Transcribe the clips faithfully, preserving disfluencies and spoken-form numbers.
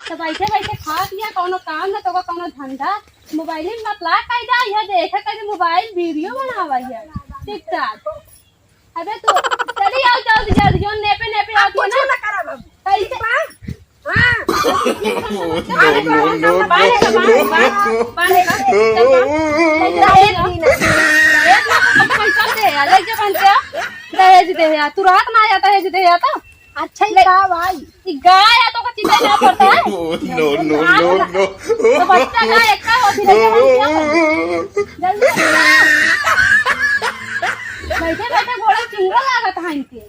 तो बैठे बैठे खात हिया, कौनो काम ना तो कौनो धंधा, मोबाइल में लपला के जा, यह देखे कहीं मोबाइल वीडियो बनावा है, टिकटॉक। अबे तू चली आओ जल्दी जल्दी, जो नेपे नेपे आओ कुछ ना। ना करब हम। कैसे? हाँ। No, no, no, no। दहेज दे यार, लग जा बन जा। दहेज दे यार, तू रात ना आया दहेज दे यार तो। अच्छा ही ले। का भाई? ई गाय है तो का चिल्ला ना पड़ता है? No, no, no, no। तो बच्चा गाय एक का होती है, जल्दी आ। बैठे बैठे घोड़ा चिंगा लागत है इनके।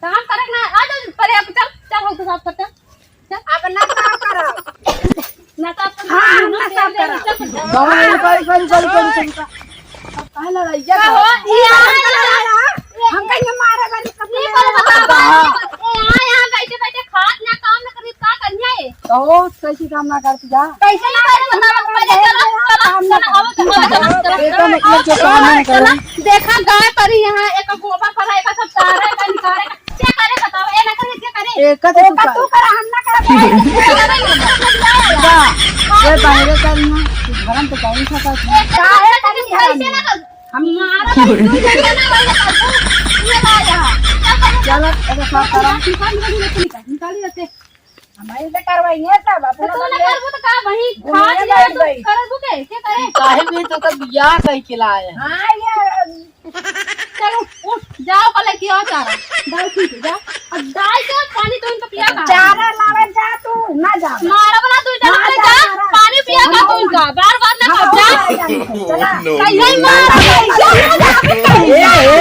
काम करे ना, आ जा परे, अब चल, चल, हम तो साफ करते हैं। चल। अब ना काम करो। ना साफ करते हाँ, हैं, हम ना ना साफ करते हैं। करो। बाबा, रुको, रुको, रुको, रुको, रुको, रुको। अब कहाँ लड़ाइया का हो? ये आ, हम कहीं मारे वाली कब ये ले बोल आया? बताओ, हाँ। ये यहाँ बैठे बैठे खात ना काम ना करी, का करिया है? तो कैसी काम ना करती जा? कैसे ना करे बताओ, पहले चलो, चलो, चलो, अब चलो, चलो, चलो, देखो, मतलब, जो काम ना करो। देखा गाय परी यहाँ, एक गोबर परा, एक सब तारे का निकाले का, क्या करे बताओ, ये ना करे, क्या करे? एक तो तू ओका कर। तू कर, हम ना करब। जा, ये बाहरे कर ना, तू घर में तो जाई सकत है। काहे करी घर में? हम मारा तू ना भाई, ये ला यहाँ। चलो, अरे साफ करो। निकाल, निकाल, निकाल, निकाल, निकाल। हमारे से करवाई है सब, अपना तो तू ना बंदे करबू तो का वही घूमे खा लिया बैठ तो गई। करबू के, के करे? काहे भी तो तब बियाह कह के लाए हैं। हाँ, ये चलो, उठ, जाओ, कल के आओ चारा। दाल ठीक है, जाओ। अब दाल के पानी तो इनको पिया का। चारा लावे जा तू, ना जा। मारा वाला तू ना ना जा, जा, चारा। पानी पिया का तू इनका। बार बार ना हाँ, कर, जा। जा, जा, जा। चला। No, कहीं no, मारा, no। कहीं जा। ए, ए,